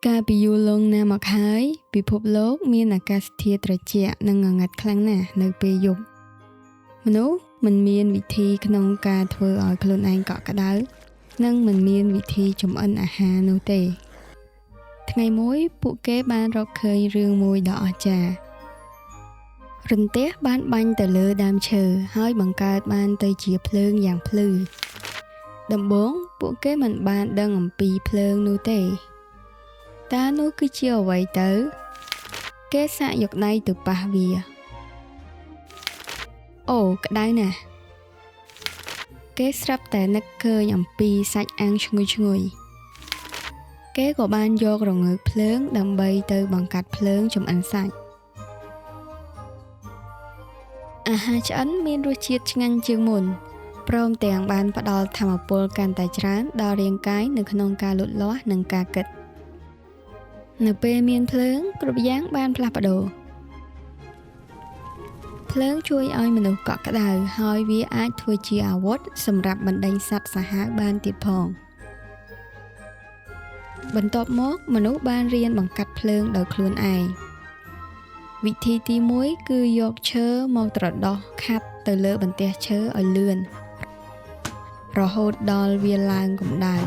កាលពីយូរលង់ណាស់មកហើយ ពិភពលោកមានអាកាសធាតុត្រជាក់និងងងឹតខ្លាំងណាស់នៅពេលយប់មនុស្សមិនមានវិធីក្នុងការធ្វើឲ្យខ្លួនឯងកក់ក្ដៅនិងមិនមានវិធីចម្អិនអាហារនោះទេ ថ្ងៃមួយពួកគេបានរកឃើញរឿងមួយដ៏អស្ចារ្យរន្ទះបានបាញ់ទៅលើដើមឈើហើយបង្កើតបានទៅជាភ្លើងយ៉ាងភ្លឺដំបូងពួកគេមិនបានដឹងអំពីភ្លើងនោះទេតើនោះគឺជាអ្វីទៅ គេសាកយកដៃទៅប៉ះវាអូក្តៅណាស់គេស្រាប់តែនឹកឃើញអំពីសាច់អាំងឈ្ងុយឈ្ងុយគេក៏បានយករងើកភ្លើងដើម្បីទៅបង្កាត់ភ្លើងចម្អិនសាច់អាហារឆ្អិនមានរសជាតិឆ្ងាញ់ជាងមុនព្រមទាំងបានផ្ដល់ថាមពលកាន់តែច្រើនដល់រាងកាយនៅក្នុងការលូតលាស់និងការគិតនៅពេលមានភ្លើងគ្រប់យ៉ាងបានផ្លាស់ប្ដូរភ្លើងជួយឲ្យមនុស្សកក់ក្ដៅហើយវាអាចធ្វើជាអាវុធសម្រាប់បណ្ដេញសត្វសាហាវបានទៀតផងបន្ទាប់មកមនុស្សបានរៀនបង្កាត់ភ្លើងដោយខ្លួនឯងវិធីទី1គឺយកឈើមកត្រដុសខាត់ទៅលើបន្ទះឈើឲ្យលឿនរហូតដល់វាឡើងកម្ដៅ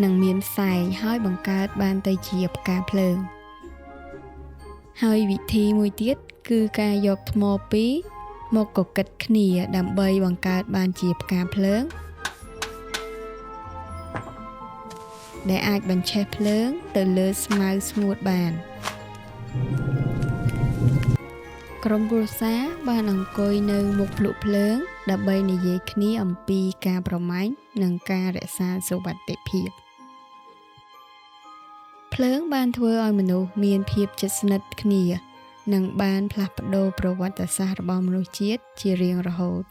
និងមានផ្សែងហើយបង្កើតបានទៅជាផ្កាភ្លើងហើយវិធីមួយទៀតគឺការយកថ្មពីរមកកកិតគ្នាដើម្បីបង្កើតបានជាផ្កាភ្លើងដែលអាចបញ្ឆេះភ្លើងទៅលើស្មៅស្ងួតបានក្រុមគ្រួសារបានអង្គុយនៅមុខភ្លក់ភ្លើងដើម្បីនិយាយគ្នាអំពីការប្រមាញ់និងការរក្សាសុវត្ថិភាពភ្លើងបានធ្វើឲ្យមនុស្សមានភាពជិតស្និទ្ធគ្នានិងបានផ្លាស់ប្ដូរប្រវត្តិសាស្ត្ររបស់មនុស្សជាតិជារៀងរហូត